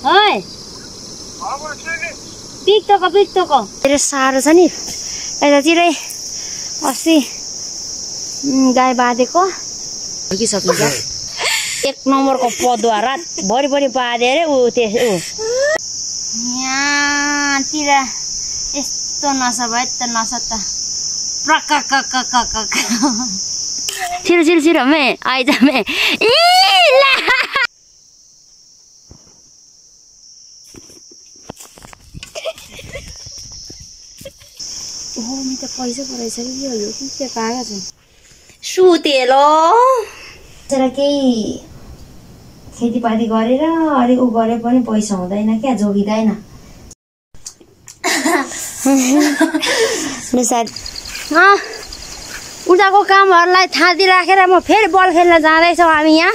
ओइ पिक्तोको धेरै साह्रो छ नि यतातिरै अस्ति गाई बाँधेको फर्किसक्नु क्या एक नम्बरको पदुवा रातभरि बाँधे अरे ऊ यहाँतिर यस्तो नसा भयो त नसा त छिरो मे आइज मे त पैसा परेछ कि यो के कागज सुतेलो तर केही खेतीपाती गरेर अलिक उ गरे पनि पैसा हुँदैन क्या जोगिँदैन उताको कामहरूलाई थाँती राखेर म फेरि बल खेल्न जाँदैछौँ हामी यहाँ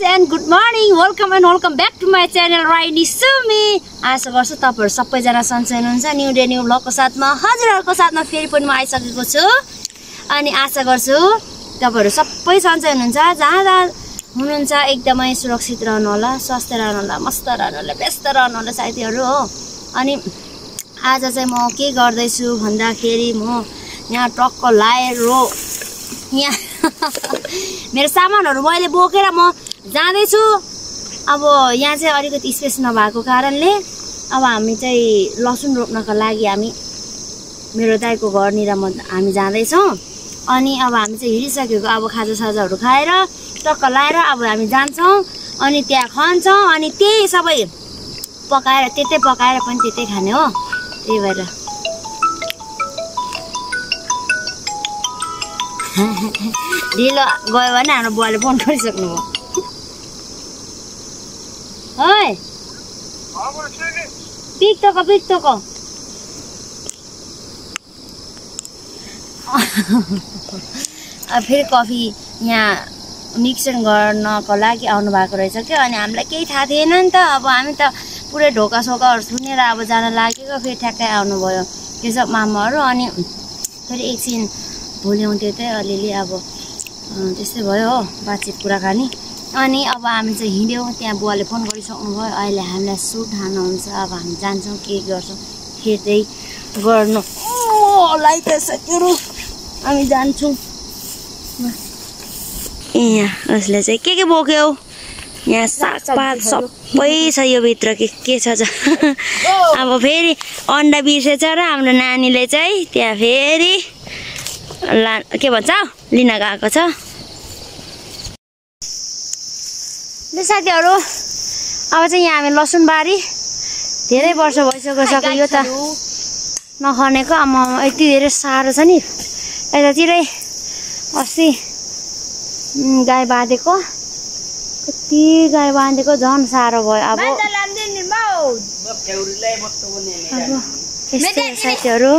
and good morning, welcome back to my channel Rainy Sumi. आशा गर्छु तपाईहरु सबैजना सन्चै हुनुहुन्छ। न्यू डे न्यू ब्लगको साथमा हजुरहरुको साथमा फेरि पनि म आइसकेको छु अनि आशा गर्छु तपाईहरु सबै सन्चै हुनुहुन्छ। जहाँ हुनुहुन्छ एकदमै सुरक्षित रहनु होला, स्वस्थ रहनु होला, मस्त रहनु होला, व्यस्त रहनु होला साथीहरु हो। अनि आज चाहिँ म के गर्दै छु भन्दाखेरि म यहाँ ट्रक लाएर यहाँ मेरो सामानहरु मैले बोकेर म जाँदै छु। अब यहाँ चाहिँ अलिकति स्पेस नभएको कारणले अब हामी चाहिँ लसुन रोप्नको लागि हामी मेरो दाइको घरनिर हामी जाँदै छौं। अनि अब हामी चाहिँ हिडिसकेको अब खाजासाजाहरु खाएर टक्क लाएर अब हामी जान्छौं अनि त्यहाँ खन्छौं अनि त्यही सबै पकाएर त्यतै पकाएर पनि त्यतै खाने हो। त्यही भएर ढिलो गयो भने हाम्रो बुवाले फोन गरिसक्नु भयो। ओइ पिक्तोको फेरि कफी यहाँ मिक्सर गर्नको लागि आउनु भएको रहेछ क्या। अनि हामीलाई केही थाहा थिएन नि त। अब हामी त पुरै ढोका सोकाहरू सुनेर अब जान लागेको फेरि ठ्याक्कै आउनुभयो त्यो सब मामाहरू। अनि फेरि एकछिन भुल्याउँथ्यो चाहिँ अलिअलि अब त्यस्तै भयो हो बातचित कुराकानी। अनि अब हामी चाहिँ हिँड्यौँ त्यहाँ बुवाले फोन गरिसक्नु भयो। अहिले हामीलाई सुट हान्न हुन्छ। अब हामी जान्छौँ के गर्छौँ खेतै गर्नु लाइटहरू हामी जान्छौँ। यहाँ उसले चाहिँ के बोक्यौ यहाँ सागपात सबै छ यो भित्र के छ अब फेरि अन्डा बिर्सेछ र हाम्रो नानीले चाहिँ त्यहाँ फेरि के भन्छ लिन गएको छ। साथीहरु अब चाहिँ यहाँ हामी लसुन बारी धेरै वर्ष भइसक्यो यो त नखनेको। अब यति धेरै साह्रो छ नि यतातिरै अस्ति गाई बाँधेको कति गाई बाँधेको झन् साह्रो भयो। अब साथीहरु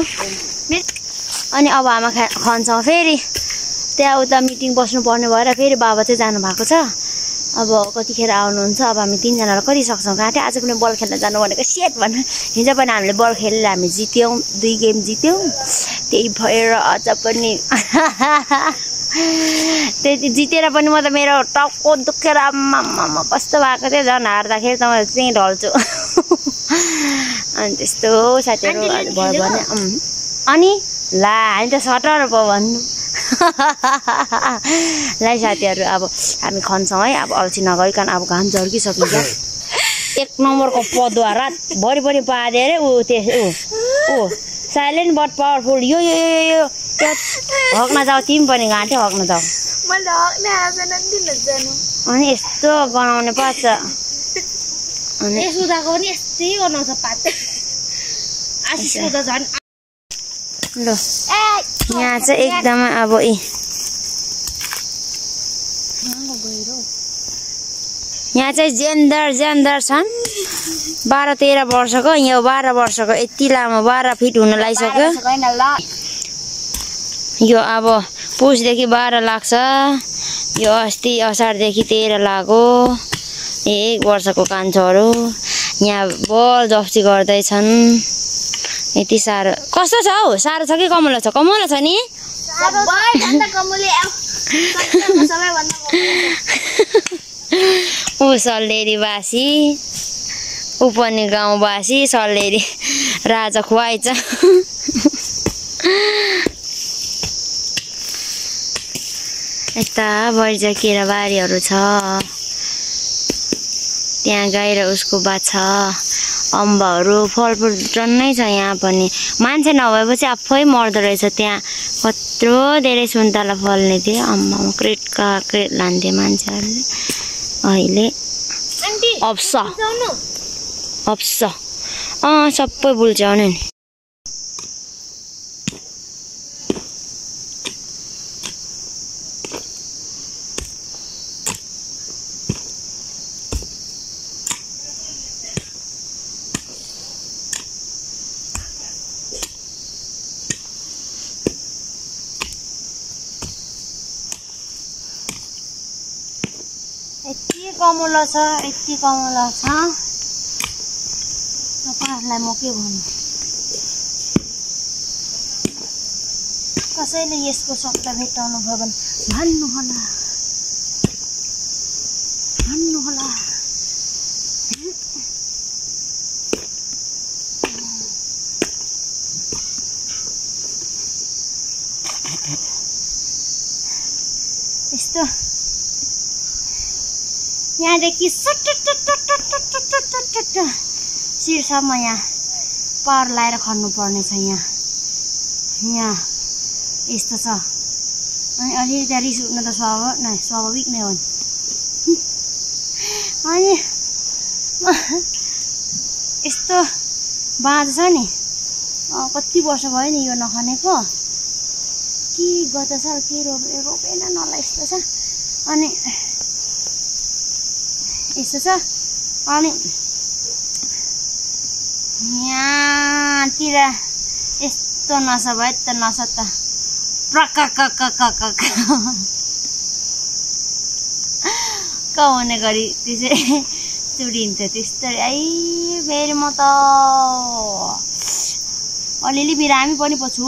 अनि अब हामी खन्छौँ फेरि त्यहाँ उता मिटिङ बस्नु पर्ने भएर फेरि बाबा चाहिँ जानु भएको छ। अब कतिखेर आउनुहुन्छ अब हामी तीनजनालाई कति सक्छौँ काटे। आज पनि बल खेल्न जानु भनेको सेट भन्नु हिजो पनि हामीले बल खेलेर हामी जित्यौँ 2 गेम जित्यौँ। त्यही भएर अझ पनि त्यति जितेर पनि म त मेरो टाउको दुखेर आम्मा कस्तो भएको थियो झन् हार्दाखेरि त म चाहिँ ढल्छु अनि त्यस्तो साथीहरु भयो भने अनि ला हामी त सटर पो भन्नु लाई साथीहरु अब हामी खन्छौँ है। अब अल्छी नगरिकन अब घाम झर्किसक्नु क्या एक नम्बरको पदुवा रातभरि बाँधे अरे ऊ साइलेन्ट बट पावरफुल यो हक्न जाऊ तिमी पनि घाँटे हक्न जाऊ अनि यस्तो गनाउने पाछ अनि सुदाको पनि यस्तै गनाउँछ पात आशिषको त झन् ल यहाँ चाहिँ एकदमै अब यहाँ चाहिँ जेन्डर छन् 12-13 वर्षको यो 12 वर्षको यति लामो 12 फिट हुन लागिसक्यो। यो अब पुसदेखि 12 लाग्छ। यो अस्ति असारदेखि 13 लाग्यो। 1 वर्षको कान्छोहरू यहाँ बल जफ्ती गर्दैछन्। यति साह्रो कस्तो छ हौ साह्रो छ कि कमलो छ? कमलो छ नि सल्लेरीवासी ऊ पनि गाउँवासी सल्लेरी राजा खुवाइछ यता बढी केराबारीहरू छ त्यहाँ गाई र उसको बाछा अम्बाहरू फलफुल टन्नै छ यहाँ पनि मान्छे नभएपछि आफै मर्दो रहेछ त्यहाँ कत्रो धेरै सुन्तला फल्ने थियो अम्मा क्रेटका क्रेट लान्थे मान्छेहरूले अहिले अप्स सबै बुल्च्याउने नि यति कमला छ तपाईँहरूलाई म के भन्नु कसैले यसको सट्टा भेट्टाउनु भयो भने भन्नुहोला यस्तो यहाँदेखि शिरसम्म यहाँ पावर लाएर खन्नु पर्ने छ यहाँ यस्तो छ अनि अलिअलि त्यहाँ रिस उठ्न त स्वाभाविक नै हो अनि यस्तो बाँझ छ नि कति वर्ष भयो नि यो नखनेको के गत साल के रोपेन नला यस्तो छ अनि यस्तो छ अनि यहाँतिर यस्तो नसा भयो त नसा त हुने गरी त्यसै चुडिन्थ्यो त्यस्तै फेरि म त अलिअलि बिरामी पनि पो छु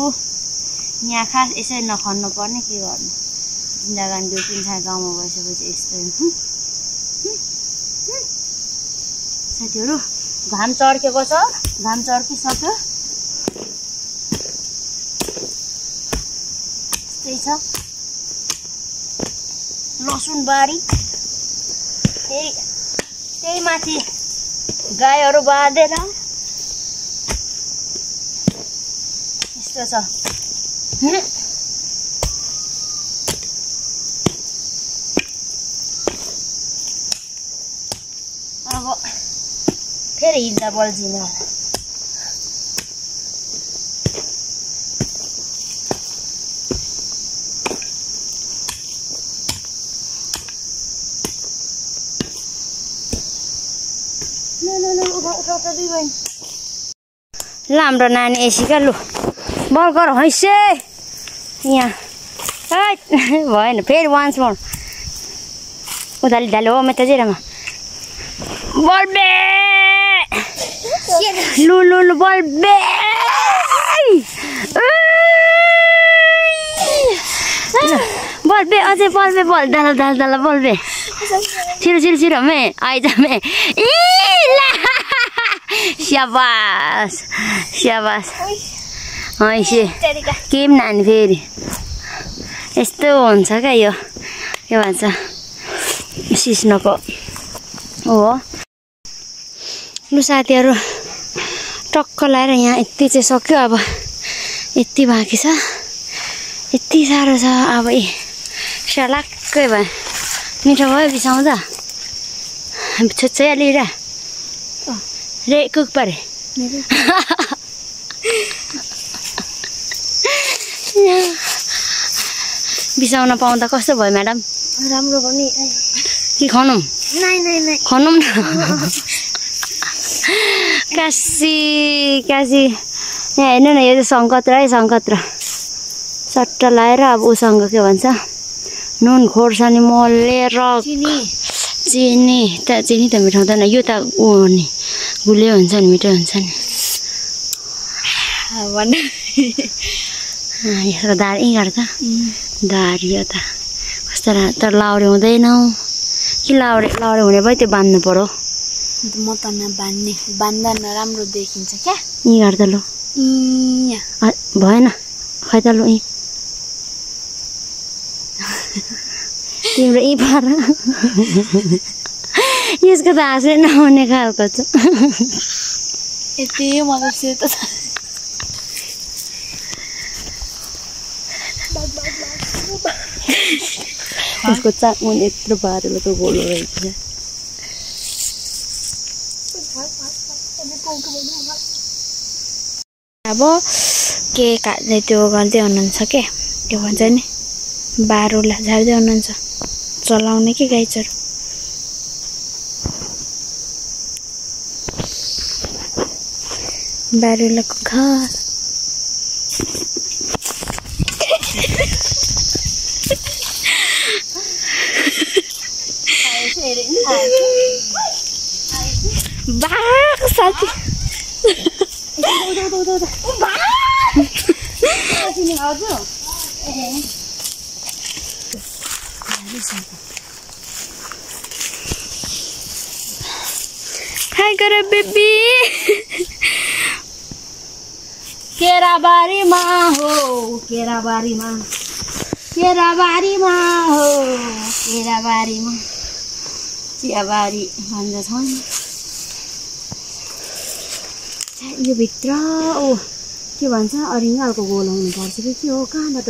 यहाँ खास यसरी नखन्नु पर्ने के गर्नु जिन्दगानी 2-3 साल गाउँमा बसेपछि यस्तो साथीहरू घाम चर्केको छ घाम चर्किसक्यो त्यही छ लसुन बारी त्यही माथि गाईहरू बाँधेर यस्तो छ अब फेरि हिँड्दा बल्झिनु ल हाम्रो नानी एसीका लु बल गर हैसे यहाँ भएन फेरि वान्स मोर उधाली धालो हो त जेरामा बल्बे लु बल्बे बल्बे अझै बल्बे बल दाल बल्बे छिरो मे आइज मे स्याबास हैसे केम नानी फेरि यस्तो हुन्छ क्या यो के भन्छ सिस्नोको हो लु साथीहरू टक्क लाएर यहाँ यति चाहिँ सक्यो अब यति बाँकी छ यति साह्रो छ अब सलाक्कै भयो मिठो भयो बिसाउँदा छुच्चै अलिरा रे कुक परे बिसाउन पाउँदा कस्तो भयो म्याडम राम्रो भयो नि कि खनौँ खनौँ न काशी यहाँ हेर्नु न यो चाहिँ सङ्कत्र सट्ट लाएर अब उसँग के भन्छ नुन खोर्सानी मोलेर चिनी त मिठाउँदैन यो त ऊ हो नि गुलियो हुन्छ नि मिठो हुन्छ नि यसको दार यहीँ गर्छ दार यो त कस्तो तर लाउरे हुँदैनौ कि लाउरे लाउरे हुने भयो त्यो बान्नु पर्यो म त नबान्ने बान्दा नराम्रो देखिन्छ क्या यी गर्दा लु भएन खै त लु यी तिम्रो यी पार यसको त हाँसै नआउने खालको छ यति मतलब सेतो छ उसको चाक मुनि यत्रो बारेर त गोलो रहेछ अब के काट्दै त्यो गर्दै हुनुहुन्छ के के भन्छ नि बारुलाई झार्दै हुनुहुन्छ चलाउने कि गाई चरु बारुलाको घर बाघ साथी हाय गर बेबी केराबारीमा हो केराबारीमा केराबारीमा हो केराबारीमा चियाबारी भन्दछन् यो भित्र ओ के भन्छ अरिङ्गालको गोल हुनुपर्छ कि के हो कहाँबाट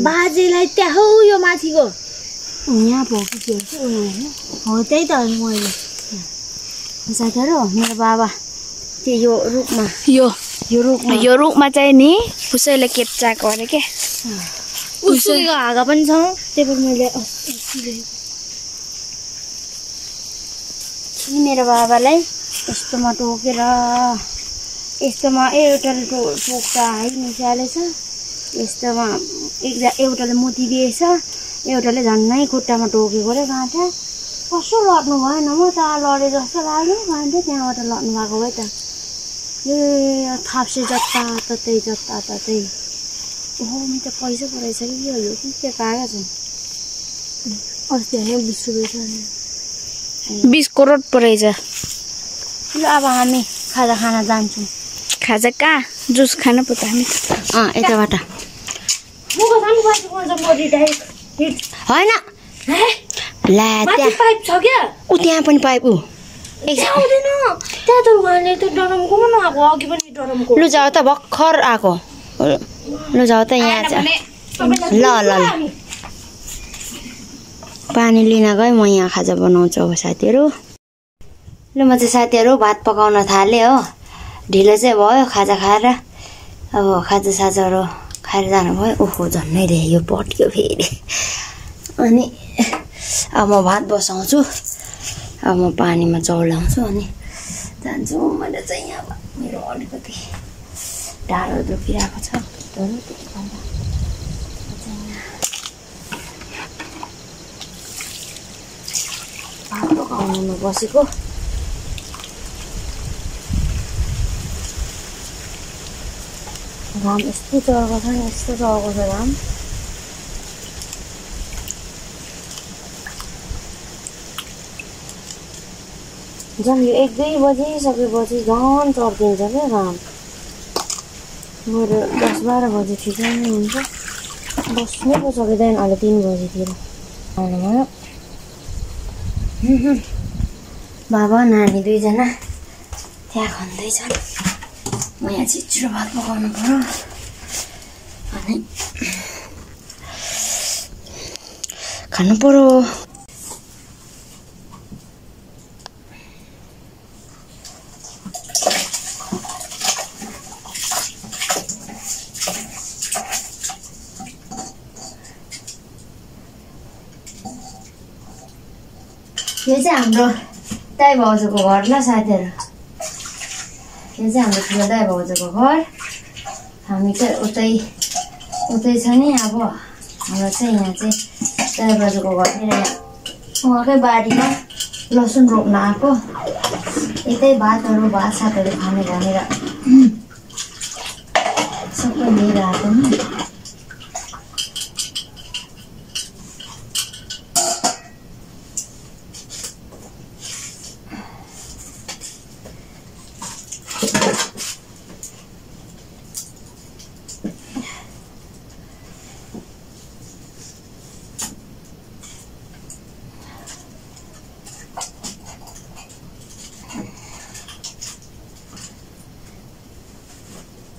बाजेलाई त्यहाँ हौ यो माथिको यहाँ पो कि के हो त्यही त मैले साथीहरू मेरो बाबा त्यो यो रुखमा चाहिँ नि उसैले केप्चाएको अरे के उसुको हाँगा पनि छ त्यही भएर मैले मेरो बाबालाई यस्तोमा टोकेर यस्तोमा एउटाले टोक्दा है निकालेछ यस्तोमा एउटाले मोती दिएछ एउटाले झन्नै खुट्टामा टोकेको रे गाँठा कसो लड्नु भएन म त लडे जस्तो लाग्यो गाँठा त्यहाँबाट लड्नु भएको भए त ए थाप्से जताततै ओहो म त पैसा परेछ कि के हो यो कि के कागज हो अस्ति होइन 20 रुपियाँ छ 20 करोड परेछ ल अब हामी खाजा खान जान्छौँ खाजा कहाँ जुस खान पो त हामी यताबाट होइन ला पाइप छ क्या ऊ त्यहाँ पनि पाइप ऊ आउँदैन त्यहाँ त उहाँले त डरमको पनि आएको अघि पनि डरमको लु जाऊ त भर्खर आएको लु जाऊ त यहाँ ल पानी लिन गएँ म यहाँ खाजा बनाउँछु अब साथीहरू ल म चाहिँ साथीहरू भात पकाउन थालेँ हो ढिलो चाहिँ भयो खाजा खाएर अब खाजा साजाहरू खाएर जानुभयो ओहो झन्नै रे यो पट्यो फेरि अनि अब म भात बसाउँछु अब म पानीमा चौलाउँछु अनि जान्छु मैले चाहिँ यहाँ मेरो अलिकति ढाडो दुखिरहेको छ भात पकाउनुमा बसेको घाम यस्तो चढेको छ नि यस्तो चढेको छ घाम झन् यो 1-2 बजी सकेपछि झन् चढिदिन्छ क्या घाम बरु 10-12 बजी ठिकै नै हुन्छ बस्नै पो सकिँदैन अहिले 3 बजीतिर आउनुभयो बाबा नानी दुईजना त्यहाँ खन्दैछन् म यहाँ छिटो भात पकाउनु पर्यो अनि खानु पर्यो यो चाहिँ हाम्रो दाइ भाउजूको घर ल साथीहरू यो चाहिँ हाम्रो ठुलो दाइ भाउजूको घर हामी चाहिँ उतै छ नि अब हाम्रो चाहिँ यहाँ चाहिँ दाइ भाउजूको घरतिर उहाँकै बारीमा लसुन रोप्न आएको यतै भात सातहरू खाने भनेर सबै लिएर आएको नि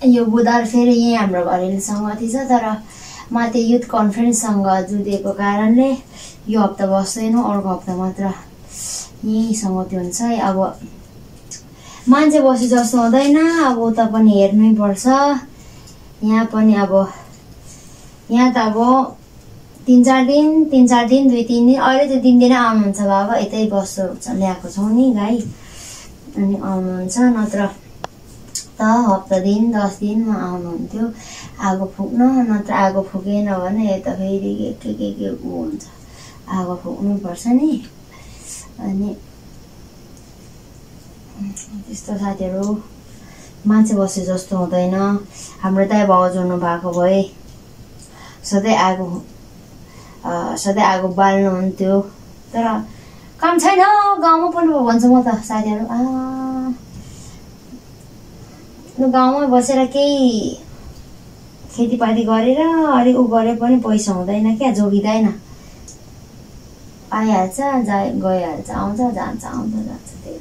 यो बुधबार फेरि यहीँ हाम्रो घरेलु सङ्गति छ तर माथि युथ कन्फरेन्ससँग जुधेको कारणले यो हप्ता बस्दैनौँ अर्को हप्ता मात्र यहीँ सङ्गति हुन्छ है। अब मान्छे बसे जस्तो हुँदैन अब उता पनि हेर्नै पर्छ यहाँ पनि अब यहाँ त अब 3-4 दिन 2-3 दिन अहिले त दिनदिनै आउनुहुन्छ बाबा यतै बस्छु ल्याएको छौँ नि गाई अनि आउनुहुन्छ नत्र त हप्ता दिन 10 दिनमा आउनुहुन्थ्यो आगो फुक्न नत्र आगो फुकेन भने यता फेरि के हुन्छ आगो फुक्नुपर्छ नि अनि त्यस्तो साथीहरू मान्छे बसे जस्तो हुँदैन हाम्रो दाइ भाउजू हुनु भएको भए सधैँ आगो बाल्नुहुन्थ्यो तर काम छैन गाउँमा पनि भन्छु म त साथीहरू गाउँमा बसेर केही खेतीपाती गरेर अलिक उ गरे पनि पैसा हुँदैन क्या जोगिँदैन आइहाल्छ गइहाल्छ आउँछ जान्छ त्यही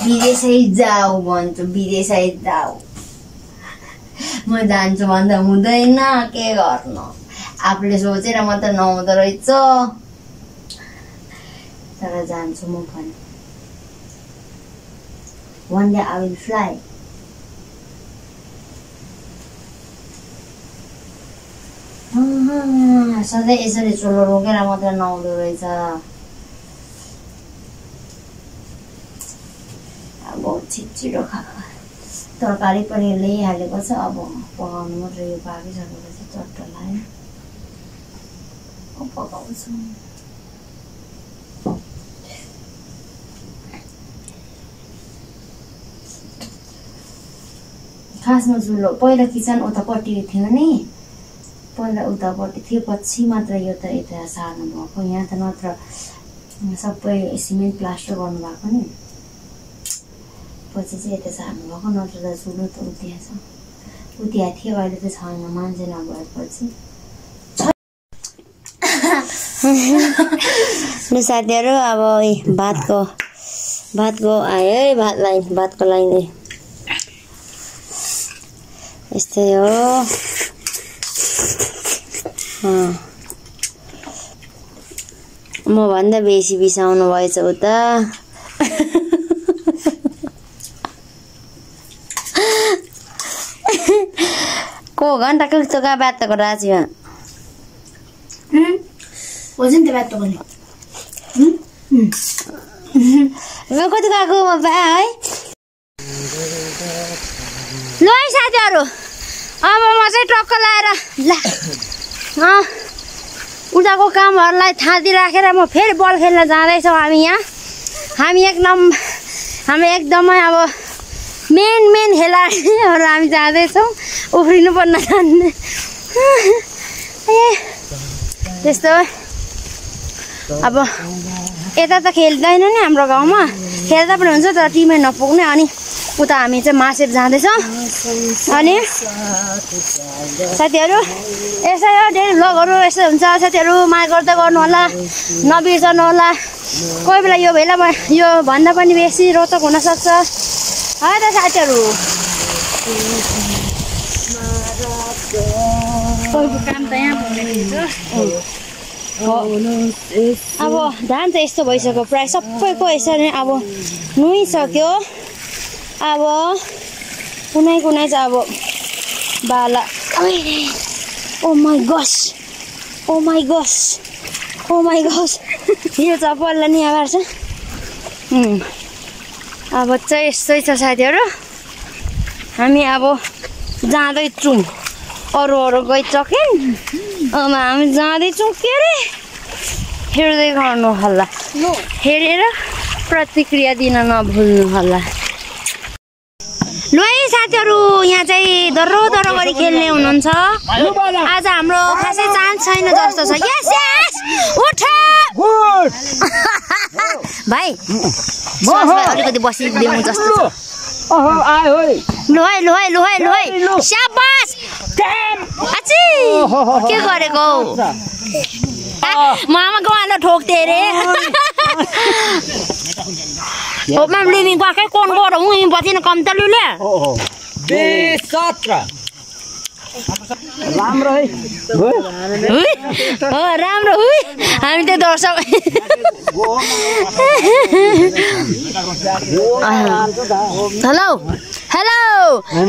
विदेशै जाऊ भन्छु विदेशै जाऊ म जान्छु भन्दा हुँदैन के गर्नु आफूले सोचेर मात्र नहुँदो रहेछ तर जान्छु म पनि one day I will fly सधैँ यसरी चुलो रोकेर मात्र नहुँदो रहेछ अब छिटो तरकारी पनि ल्याइहालेको छ अब पकाउनु मात्र यो पाकिसकेपछि चट्ट लाग्यो पकाउँछु खासमा चुलो पहिला किचन उतापट्टि थियो नि पहिला उतापट्टि थियो पछि मात्र यो त यता सार्नु भएको यहाँ त नत्र सबै सिमेन्ट प्लास्टर गर्नुभएको नि पछि चाहिँ यता सार्नु भएको नत्र त चुलो त उतिया थियो अहिले त छैन मान्छे नभएपछि ल साथीहरू अब भातको आयो है भातको लाइन यस्तै हो म भन्दा बेसी बिसाउनु भएछ उता को घन्टा कस्तो का बात को राजी वजन त बात गर्ने म कति गएको बा है ल है साथीहरू अब म चाहिँ टक्क लाएर ल उताको कामहरूलाई थाँती राखेर म फेरि बल खेल्न जाँदैछौँ हामी एकदमै अब मेन खेलाडीहरू हामी जाँदैछौँ उफ्रिनु पर्न जान्ने त्यस्तो अब यता त खेल्दैन नि हाम्रो गाउँमा खेल्दा पनि हुन्छ तर टिमै नपुग्ने अनि उता हामी चाहिँ मासेप जाँदैछौँ अनि साथीहरू यसै हो डेली भ्लगहरू यस्तो हुन्छ साथीहरू माया गर्दै गर्नु होला नबिर्सनु होला कोही बेला यो बेलामा यो भन्दा पनि बेसी रोचक हुनसक्छ है त साथीहरू काम त यहाँ अब धान चाहिँ यस्तो भइसक्यो प्राय सबैको यसरी अब नुहाइसक्यो अब कुनै चाहिँ अब बाला ओ माई गस यो चप्पललाई नि आभार छ अब चाहिँ यस्तै छ साथीहरू हामी अब जाँदैछौँ अरू गइसक्यौँ अब हामी जाँदैछौँ के अरे हेर्दै गर्नु होला हेरेर प्रतिक्रिया दिन नभुल्नु होला ल है साथीहरू यहाँ चाहिँ दर्रो गरी खेल्ने हुनुहुन्छ आज हाम्रो खासै चान्स छैन जस्तो छ यस उठ भाइ अलिकति बसिदिउँ जस्तो छ लु है शाबास के गरेको मामाको आलो ठोक्थे अरे मैं लिविंग को आके कौन को रहूँ इन पति ने कम तलू ले 17 राम्रो है हो राम्रो हुइ हामी त्यो दर्शक hello hello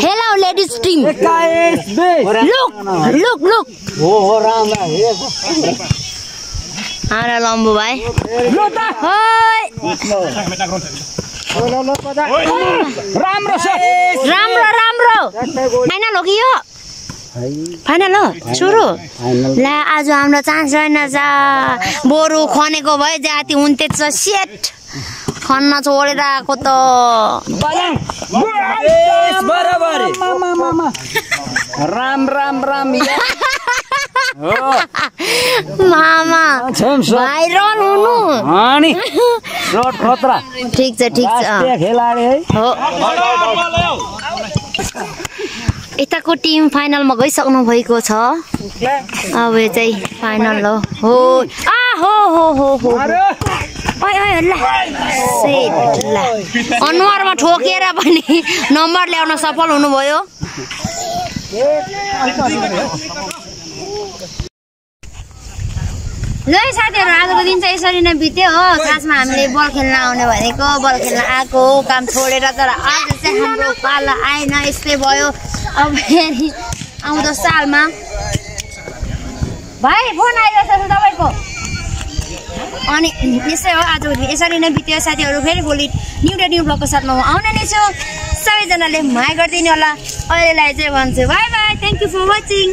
hello ladies team 21 look हो राम्रो हारा लम्बु भाइ राम्रो छ राम्रो फाइनल हो कि यो फाइनल हो सुरु ला आज हाम्रो चान्स रहेनछ बरु खनेको भए जाति हुन्थेछ सेट खन्न छोडेर आएको त बराबर राम मामा भाइरल हुनु अनि रोड खतरा ठीक छ खेलाडी है हो यताको टिम फाइनलमा गइसक्नु भएको छ अब चाहिँ फाइनल हो अनुहारमा ठोकेर पनि नम्बर ल्याउन सफल हुनुभयो ल साथीहरू आजको दिन चाहिँ यसरी नै बित्यो हो खासमा हामीले बल खेल्न आउने भनेको बल खेल्न आएको काम छोडेर तर आज चाहिँ हाम्रो पाला आएन यस्तै भयो अब फेरि आउँदो सालमा भाइ फोन आइरहेछ तपाईँको अनि यसै हो आज यसरी नै बित्यो साथीहरू फेरि भोलि न्यू ब्लगको साथमा म आउने नै छु सबैजनाले माया गरिदिनु होला अहिलेलाई चाहिँ भन्छु bye bye thank you for watching